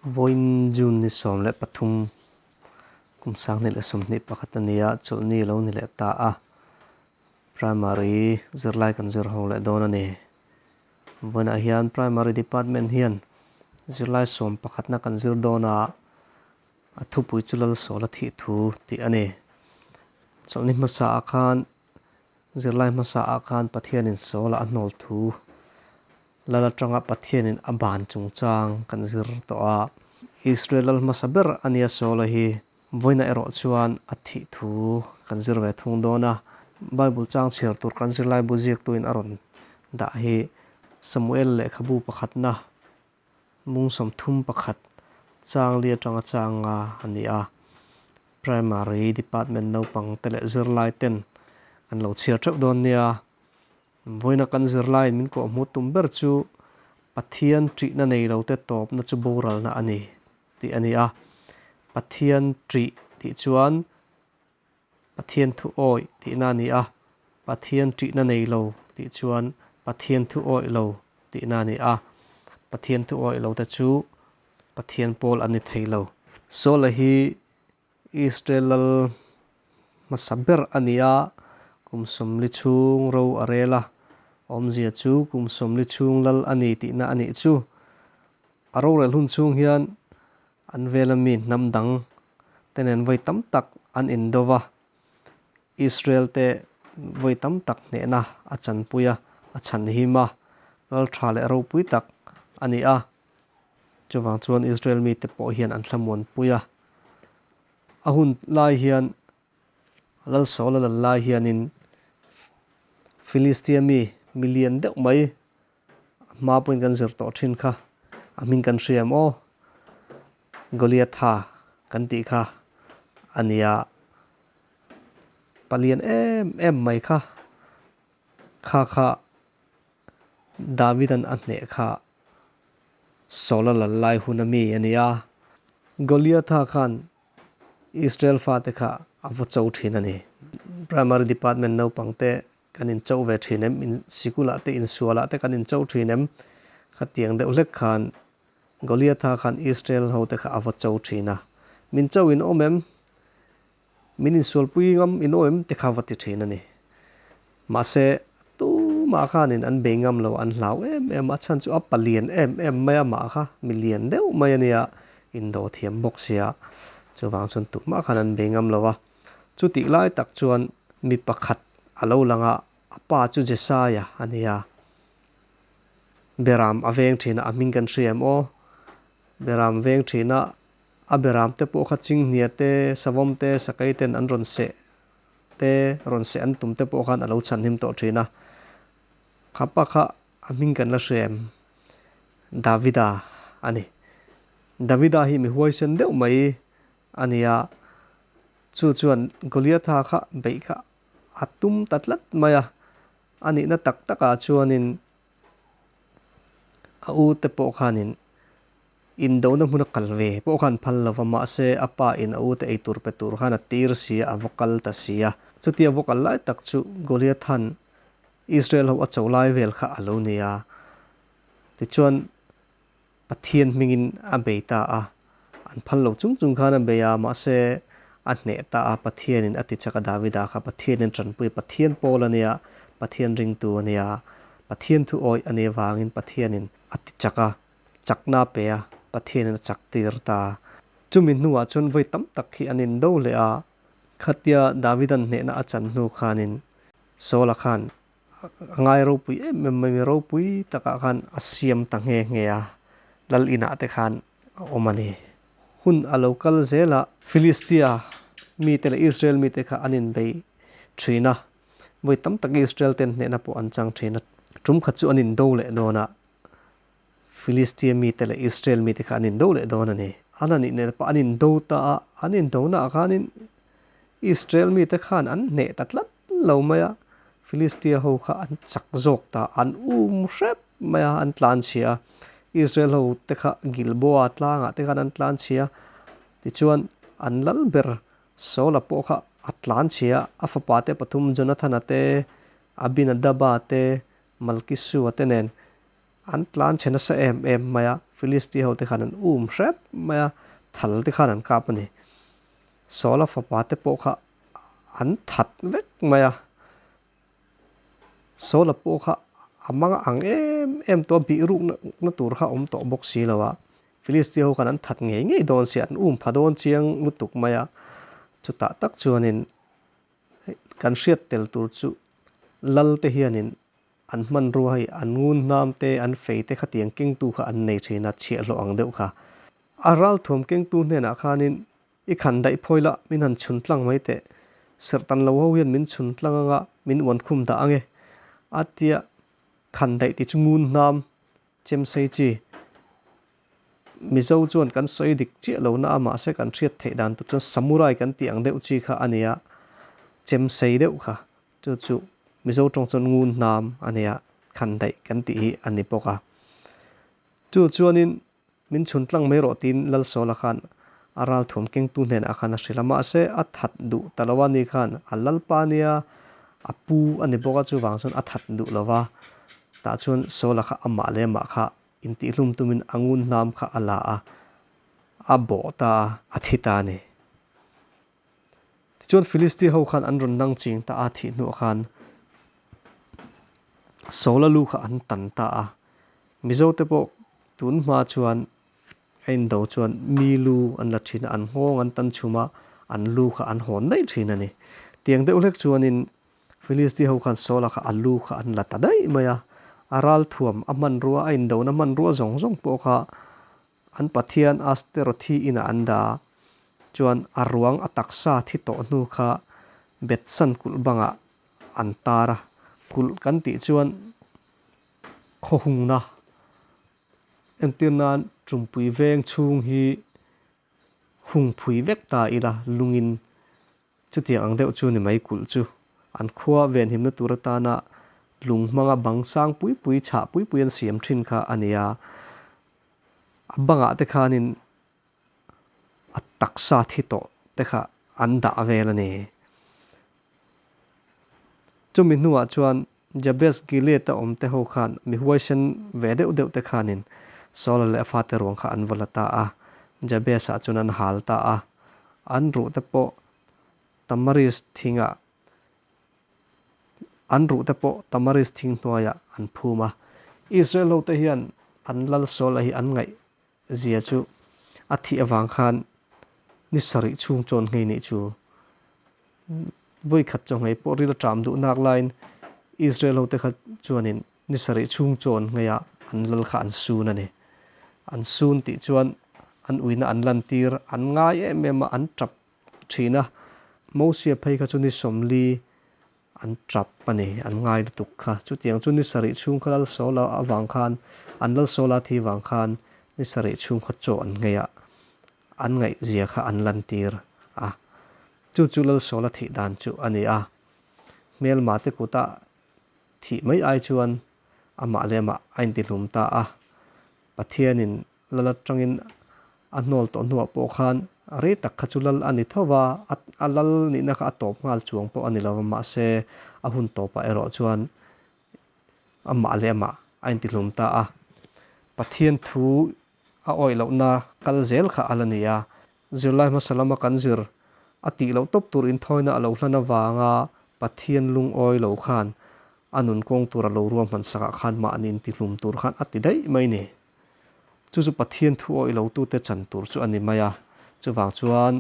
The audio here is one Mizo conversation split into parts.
Vawiin June ni 13 kum 2021 a ni a, chawlhni a lo ni leh ta a, Primary zirlai kan zir ho leh dawn a ni. Vawiinah hian Primary Department hian zirlai sawm pakhatna kan zir dawn a, a thupui chu Lalsawla thih thu tih a ni. Chawlhni hmasa ah khan zirlai hmasa ah khan Pathianin Sawla a hnawl thu Lal atanga Pathianin a ban chungchang kan zir tawh a. Israel lal hmasa ber a nia Sawla hi vawiinah erawh chuan a thih thu kan zir ve thung dawn a. Bible chang chhiar tur kan zirlaibu ziaktuin a rawn dah hi Samuel lehkhabu pakhatna Mung 31 chang li atanga chang nga a ni a, Primary Department naupang te leh zirlai ten an lo chhiar theuh dawn nia. Vawiina kan zirlaiin min kawhhmuh tum ber chu Pathian ṭihna nei lo te tawpna chu boralna a ni tih a ni a. Pathian ṭih tih chuan Pathian thu awih tihna a ni a, Pathian ṭihna nei lo tih chuan Pathian thu awih lo tihna a ni a, Pathian thu awih lo te chu Pathian pawl an ni thei lo. Saula hi Israel lal hmasa ber a ni a, kum 40 chhung ro a rel a, awmzia chu kum 40 chhung lal a ni tihna a nih chu. A rorel hun chhung hian An vela mi hnam dang te nen vawi tam tak an indo va, Israel te vawi tam tak hnehna a chanpui a, a chhanhim a, ral tha leh ropui tak a ni a. Chuvang chuan Israel mite pawh hian an thlamuanpui a. A hun lai hian Lalsawla lal lai hianin Philistia mi milian deuh mai A hma pawhin kan zir tawh thin kha, a hming kan hria em aw? Goliatha kan tih kha a nia. Palian em em mai kha, kha kha Davida'n a hneh kha Saula lal lai hun a mi a nia. Goliatha khan Israel fate kha a va cho thin a ni. Primary department naupangte Kan inchauh ve thin em? In sikulah te, insualah te kan inchauh thin em? Khatiang deuh hlek khan Goliatha khan Israel ho te kha a va cho thin a. Min chauh in awm em? Min insualpui ngam in awm em? Te kha va ti thin a ni. Mahse, tumah khanin an bei ngam lo, an hlau em em a, chhan chu a palian em em mai a, mah kha mi lian deuh mai a nia, indo thiam bawk sia. Chuvang chuan tumah khan an bei ngam lo a. Chutih lai tak chuan mi pakhat a lo lang a, a pa chu Jesaia a ni a. Beram a veng thin a, a hming kan hria em aw? Beram veng thin a, a beram te pawh kha chinghnia te, savawm te, sakei ten an rawn seh te, rawn seh an tum te pawh khan a lo chhanhim tawh thin a. Kha pa kha a hming kan la hria em? Davida a ni. Davida hi mi huaisen deuh mai a ni a, chu chuan Goliatha kha beih kha a tum ta tlat mai a, a nihna tak takah chuanin a u te pawh khanin indona hmuna kal ve pawh khan phal lo va, mahse a pa in a u te eitur pe tur khan a tir si a, a va kal ta si a. Chutia va kal lai tak chu Goliatha'n Israel ho a cho lai vel kha a lo ni a, tichuan Pathian hmingin a bei ta a, an phal lo chung chung khan a bei a, mahse a hneh ta a, Pathianin a ti chak a, Davida kha Pathianin tanpui, Pathian pawl a nia, Pathian ringtu a nia, Pathian thu awih a nih avangin Pathianin a ti chak a, chakna a pe a, Pathianin a chak tir ta. Chumi hnuah chuan vawi tam tak hi an indo leh a, khatia Davida'n hnehna a chan hnu khanin Saula khan A ngai ropui em em mai, mi ropui takah khan a siam ta nghe nghe a, lal inah te khan a awm a ni. Hun a lo kal zel a, Philistia mite leh Israel mite kha an inbei thin a, vawi tam tak Israel ten hnehna pawh an chang thin a, tum khat chu an indo leh dawn a, Philistia mite leh Israel mite kha an indo leh dawn a ni. An anih nen pawh an indo ta a, an indonaah khanin Israel mite khan an hneh ta tlat lo mai a, Philistia ho kha an chak zawk ta, an um hrep mai a, an tlan chhia a. Israel ho te kha Gilboa tlangah te khan an tlan chhia a, tichuan an lal ber Saula pawh kha a tlan chhia a, a fapa te pathum Jonathana te, Abinadaba te, Malkisua te nen. An tlan chhe nasa em em mai a, Filistia hote khan an um hrep mai a, thal te khan an kap a ni. Saula fapa te pawh kha an that vek mai a, Saula pawh kha a mang ang em em tawh a, bih rukna tur kha a awm tawh bawk si lo a, Filistia ho khan an that ngei ngei dawn si a, an um pha dawn chiang lutuk mai a, chutah tak chuanin kan hriat tel tur chu lal te hianin an hmanrua hei an ngun hnam te an fei te khatiang kengtu kha an nei thin a, chhiahhlawh ang deuh kha. A ralthuam kengtu hnenah khanin I khan daih phawi la, min han chhun tlang mai teh. Serhtan lo ho hian min chhun tlang anga min uan khum dah ange. A tia khan daih tih chu ngun hnam chemsei chi. Mizo chuan kan sawi dik chiah lo na a, mahse kan hriat theih dan tur chuan samurai kan tih ang deuh chi kha a nia, chemsei deuh kha. Chu chu Mizo tawng chuan ngun hnam a nia, khan daih kan tih hi a ni bawk a. Chu chuanin Min chhun tlang mai rawh tiin Lalsawla khan a ralthuam kengtu hnenah khan a hrilh a, mahse a that duh ta lo a ni khan a lalpa nia a pu a ni bawk a, chuvang chuan a that duh lo va, tah chuan Sawla kha amah leh amah kha intihhlum tumin a ngun hnam kha a la a, a bawh ta a, a thi ta a ni. Tichuan Filistia ho khan an rawn nang ching ta a, thih hnuah khan Saula lu kha an tan ta a. Mizo te pawh tun hma chuan a indo chuan mi lu an la thin a, an nghawng an tan chhum a, an lu kha an hawn daih thin a ni. Tiang deuh hlek chuanin Filistia ho khan Saula kha a lu kha an la ta daih mai a, a ralthuam a hmanrua a indona hmanrua zawng zawng pawh kha An pathian Asterothi inah an dah a, chuan a ruang a taksa thi tawh hnu kha Bethsan kulh bangah an tar a. Kulh kan tih chuan khaw hungna entir nan Tumpui veng chhung hi hung phui vek ta ila lungin Chutiang ang deuh chu ni mai kulh chu an khua venhimna tur atana lung hmanga bang sang pui pui chhah pui pui an siam thin kha a ni a. A bangah te khanin a taksa thi tawh te kha an dah vel a ni. Chumi hnuah chuan Jabes Gilead-a awm te ho khan mi huaisen ve deuh deuh te khanin Saula leh a fate ruang kha an va la ta a, Jabes-ah chuan an hal ta a. An ruh te pawh Tamaris thingah an ruh te pawh Tamaris thing hnuaiah an phum a. Israel ho te hian an lal Saula hi an ngaih zia chu a thih avang khan ni sarih chhung chawn nghei nih chu vawikhat chaw nghei pawh ril a ṭam duh nak laiin Israel hote kha chuanin ni sarih chhung chawn ngheia an lal kha an sun a ni. An sun tih chuan an uina an lantir an ngai em em a, an ṭap ṭhin a. Mosia phei kha chu ni 40 An tap a ni, an ngai lutuk kha. Chutiang chu ni sarih chhung kha Lal Sawla avang khan, an Lal Sawla thi vang khan ni sarih chhung kha chaw an ngei a, an ngaihzia kha an lantir a. Chu chu Lal Sawla thih dan chu a ni a. Hmelma te kuta thih mai ai chuan amah leh amah a intihlum ta a. Pathianin Lal atangin a hnawl tawh hnuah pawh khan rei tak kha chu lal a ni tho va, a lal nihna kha a tawp nghal chuang pawh a ni lo va, mahse a hun tawpah erawh chuan amah leh amah a intihlum ta a. Pathian thu a awih lohna kal zel kha a la ni a, zirlai hmasa lama kan zir a tih loh tawp tur inthawina a lo hlan avanga Pathian lungawi lo khan a nun kawng tur a lo ruahman sakah khan mahni intihlum tur khan a ti daih mai ni. Chu chu Pathian thu awih lotute chan tur chu a ni mai a. Chuvang chuan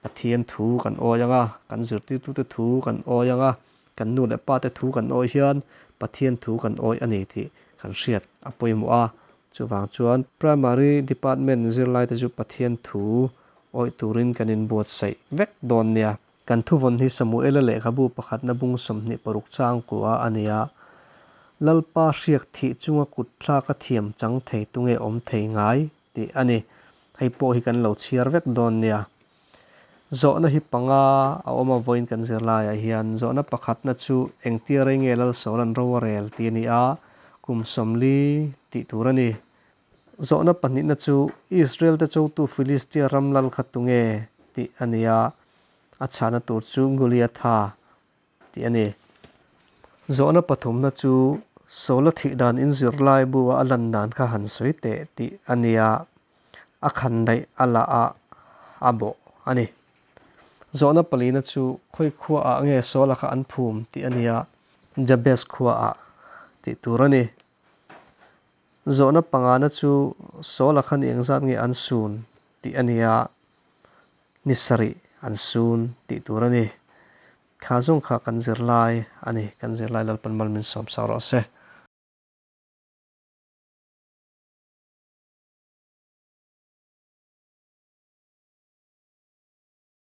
Pathian thu kan awi ang a, kan zirtirtute thu kan awi ang a, kan nu leh pate thu kan awi hian Pathian thu kan awi a ni tih kan hriat a pawimawh a. Chuvang chuan Primary Department zirlaite chu Pathian thu awih turin kan inbuatsaih vek dawn nia. Kan thuvawn hi Samuela lehkhabu pakhatna bung 26 changkua a ni a. Lalpa hriak thih chunga kut thlak a thiam chang thei tunge awm thei ngai tih a ni. Hei pawh hi kan lo chhiar vek dawn nia. Zawhna hi panga a awm a vawiin kan zir laiah hian zawhna pakhatna chu engtia rei nge Lalsawla'n ro a rel tih a ni a, kum 40 tih tur a ni. Zawhna pahnihna chu Israel-te chotu Filistia ram lal kha tunge tih a ni a, a chhahna tur chu Goliatha tih a ni. Zawhna pathumna chu Saula thih dan in zirlaibu a a lan dan kha han sawi teh tih a nia, a khandaih a la a, a bawh a ni. Zawhna palina chu khawi khuaah nge Saula kha an phum tih a nia, Jabes khuaah tih tur a ni. Zawhna pangana chu Saula kha ni engzat nge an sun tih a nia, ni sarih an sun tih tur a ni. Kha zawng kha kan zirlai a ni, kan zirlai Lalpan mal min sawm sak rawh se.